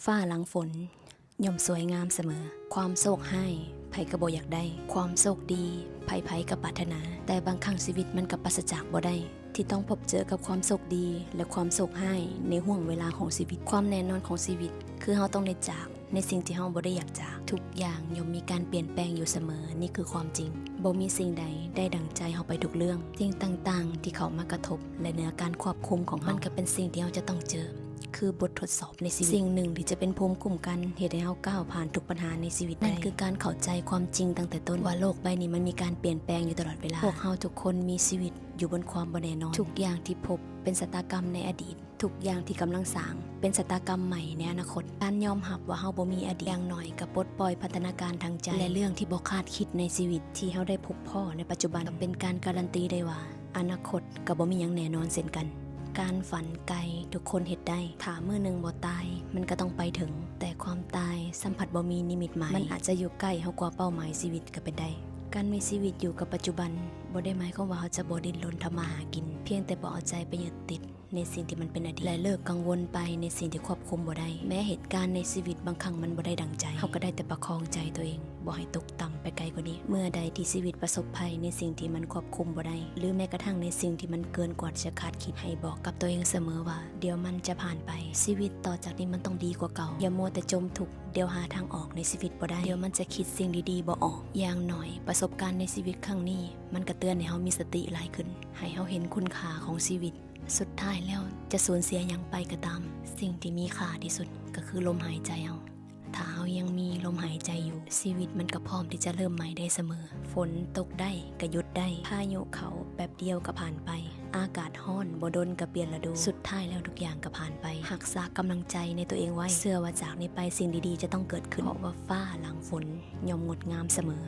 ຟ້າຫຼັງຝົນ ຍ່ອມສວຍງາມສະເໝີ. ຄວາມໂຊກຮ້າຍ ໃຜກໍບໍ່ຢາກໄດ້, ຄວາມໂຊກດີ ໃຜໆກໍປາດຖະໜາ. ແຕ່ບາງຄັ້ງຊີວິດມັນກໍປາສະຈາກບໍ່ໄດ້ ທີ່ຕ້ອງພົບເຈີກັບຄວາມໂຊກດີ ແລະ ຄວາມໂຊກຮ້າຍໃນຫ່ວງເວລາຂອງຊີວິດ. ຄວາມແນ່ນອນຂອງຊີວິດ ຄືເຮົາຕ້ອງໄດ້ຈາກ ໃນສິ່ງທີ່ເຮົາບໍ່ໄດ້ຢາກຈາກ. ທຸກຢ່າງຍ່ອມມີການປ່ຽນແປງຢູ່ສະເໝີ, ນີ້ຄືຄວາມຈິງ. ບໍ່ມີສິ່ງໃດໄດ້ດັ່ງໃຈເຮົາໄປທຸກເລື່ອງ. ສິ່ງຕ່າງໆທີ່ເຂົ້າມາກະທົບ ແລະ ເໜືອການຄວບຄຸມຂອງເຮົາ, ມັນກໍເປັນສິ່ງທີ່ເຮົາຈະຕ້ອງເຈີ. ຄືບົດທົດສອບໃນຊີວິດ. ສິ່ງໜຶ່ງທີ່ຈະເປັນພູມຄຸ້ມກັນເຮັດໃຫ້ເຮົາກ້າວຜ່ານທຸກບັນຫາໃນຊີວິດໄດ້ ນັ້ນຄືການເຂົ້າໃຈຄວາມຈິງຕັ້ງແຕ່ຕົ້ນ ວ່າໂລກໃບນີ້ມັນມີການປ່ຽນແປງຢູ່ຕະຫຼອດເວລາ. ພວກເຮົາທຸກຄົນມີຊີວິດຢູ່ບົນຄວາມບໍ່ແນ່ນອນ. ທຸກຢ່າງທີ່ພົບເປັນຊະຕາກຳໃນອະດີດ. ທຸກຢ່າງທີ່ກຳລັງສ້າງເປັນຊະຕາກຳໃໝ່ໃນອະນາຄົດ. ການຍອມຮັບວ່າເຮົາບໍ່ມີອະດີດ ຢ່າງໜ້ອຍກໍປົດປ່ອຍພັນທະນາການທາງໃຈ ແລະ ເລື່ອງທີ່ບໍ່ຄາດຄິດໃນຊີວິດທີ່ເຮົາໄດ້ພົບພໍ້ໃນປັດຈຸບັນ ກໍເປັນການກາລັນຕີໄດ້ວ່າ ອະນາຄົດກໍບໍ່ມີຫຍັງແນ່ນອນເຊັ່ນກັນ. ການຝັນໄກທຸກຄົນເຮັດໄດ້. ຖ້າມື້ໜຶ່ງບໍ່ຕາຍ ມັນກໍຕ້ອງໄປເຖິງ. ແຕ່ຄວາມຕາຍຊ້ຳພັດບໍ່ມີນິມິດໝາຍ. ມັນອາດຈະຢູ່ໃກ້ເຮົາກວ່າເປົ້າໝາຍຊີວິດກໍເປັນໄດ້. ການມີຊີວິດຢູ່ກັບປັດຈຸບັນ ບໍ່ໄດ້ໝາຍຄວາມວ່າເຮົາຈະບໍ່ດີ້ນລົນທຳມາຫາກິນ, ພຽງແຕ່ບໍ່ເອົາໃຈໄປຍຶດຕິດໃນສິ່ງທີ່ມັນເປັນອະດີດ ແລະ ເລີກກັງວົນໄປໃນສິ່ງທີ່ຄວບຄຸມບໍ່ໄດ້. ແມ້ເຫດການໃນຊີວິດບາງຄັ້ງມັນບໍ່ໄດ້ດັ່ງໃຈ, ເຮົາກໍໄດ້ແຕ່ປະຄອງໃຈຕົວເອງ ບໍ່ໃຫ້ຕົກຕ່ຳໄປໄກກວ່ານີ້. ເມື່ອໃດທີ່ຊີວິດປະສົບໄພໃນສິ່ງທີ່ມັນຄວບຄຸມບໍ່ໄດ້ ຫຼື ແມ້ກະທັ່ງໃນສິ່ງທີ່ມັນເກີນກວ່າທີ່ຈະຄາດຄິດ, ໃຫ້ບອກກັບຕົວເອງສະເໝີວ່າ ດຽວມັນຈະຜ່ານໄປ. ຊີວິດຕໍ່ຈາກນີ້ມັນຕ້ອງດີກວ່າເກົ່າ. ຢ່າມົວແຕ່ຈົມທຸກ, ດຽວຫາທາງອອກໃນຊີວິດບໍ່ໄດ້, ດຽວມັນຈະຄິດສິ່ງດີໆບໍ່ອອກ. ຢ່າງໜ້ອຍປະສົບການໃນຊີວິດຄັ້ງນີ້ ມັນກະເຕືອນໃຫ້ເຮົາມີສະຕິຫຼາຍຂຶ້ນ, ໃຫ້ເຮົາເຫັນຄຸນຄ່າຂອງຊີວິດ. ສຸດທ້າຍແລ້ວຈະສູນເສຍຫຍັງໄປກໍຕາມ, ສິ່ງທີ່ມີຄ່າທີ່ສຸດກໍຄືລົມຫາຍໃຈເຮົາ. ຖ້າເຮົາຍັງມີລົມຫາຍໃຈຢູ່, ຊີວິດມັນກໍພ້ອມທີ່ຈະເລີ່ມໃໝ່ໄດ້ສະເໝີ. ຝົນຕົກໄດ້ກໍຢຸດໄດ້, ພາຍຸເຂົ້າແປັບດຽວກໍຜ່ານໄປ, ອາກາດຮ້ອນບໍ່ດົນກໍປ່ຽນລະດູ. ສຸດທ້າຍແລ້ວທຸກຢ່າງກໍຜ່ານໄປ. ຮັກສາກຳລັງໃຈໃນຕົວເອງໄວ້, ເຊື່ອວ່າຈາກນີ້ໄປສິ່ງດີໆຈະຕ້ອງເກີດຂຶ້ນ, ເພາະວ່າຟ້າຫຼັງຝົນ ຍ່ອມງົດງາມສະເໝີ.